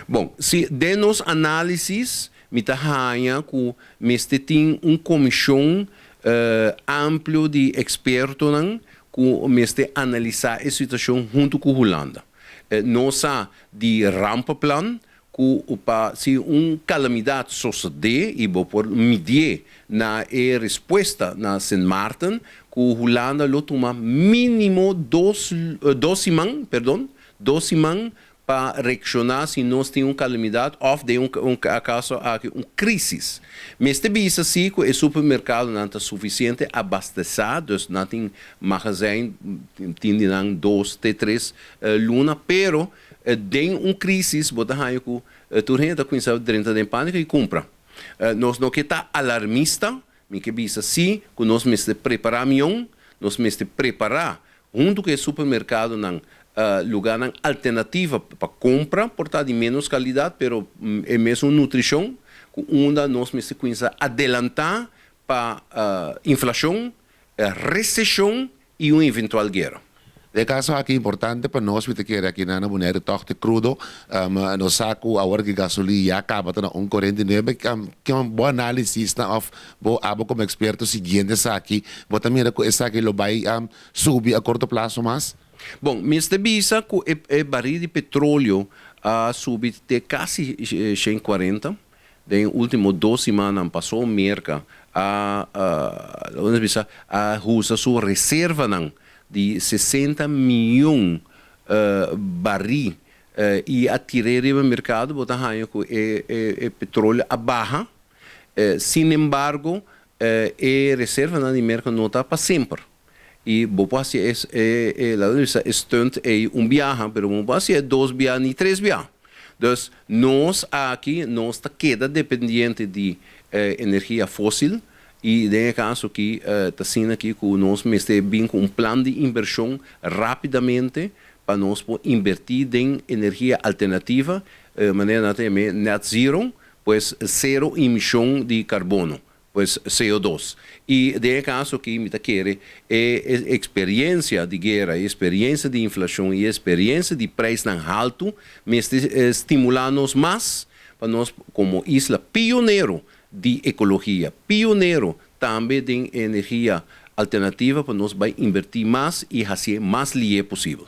Bon, si den nos análisis mi ta haña ku mester tin un komishon amplio di ekspertonan ku mester analisá e situashon huntu ku Hulanda. Nos sa di rampenplan ku pa si un kalamidat sosodé i bo por midié na e respuesta na Sint Maarten ku Hulanda lo tuma mínimo 2 siman, perdon, 2 siman pa reakshoná si nos tin un kalamidat òf den un kaso aki un krísis. Mester bisa si ku e supermerkadonan ta sufisiente abastesé, dus nan tin magazijn tin di nan 2 te 3 luna, pero den un krísis bo ta haña ku tur hende ta kuminsá drenta den pániko i kumpra. Nos no ke ta alarmista, mi ke bisa si ku nos mester prepará mion, nos mester prepará huntu ku e supermerkadonan lugánan alternativa pa kompra, por ta di menos kalidat, pero e mesun nutrishon, ku unda nos mester kuminsá adelantá pa inflashon, reseshon i un eventual guera. E kaso aki importante pa nos, ku ke aki na Bonaire toch te krudo, nos sa ku awor ku gasolin ya kaba na 1,49, ku un bon análisis na òf bo abo komo eksperto siguiendo esaki, bo ta mira ku esaki lo bai subi a korto plaso mas? Bon, mester bisa ku e baril di petroleo a subi te kasi 140. Den último 2 siman pasó Merka a bisa a usa su reservanan di 60 mion baril i a tir'é riba merkado, bo ta haña ku e petroleo a baha. Sin embargo, e reservanan di Merka no ta pa semper. I bo por hasi e stunt e un biaha, pero bo por hasi 2 biaha ni 3 biaha. Dus nos aki, nos ta keda dependiente di energia fósil i den kaso ku ta asina aki ku nos mester bin ku un plan di invershon rápidamente pa nos por invertí den energia alternativa, manera nan net zero, pues sero emishon di karbono, pues CO2. I den kaso ku mi ta kere e eksperensia di guera, eksperensia di inflashon i eksperensia di preisnan haltu, mester stimulá nos mas pa nos komo isla pionero di ekologia, pionero tambe di energia alternativa, pa nos bai invertí mas i hasi mas lihé posibel.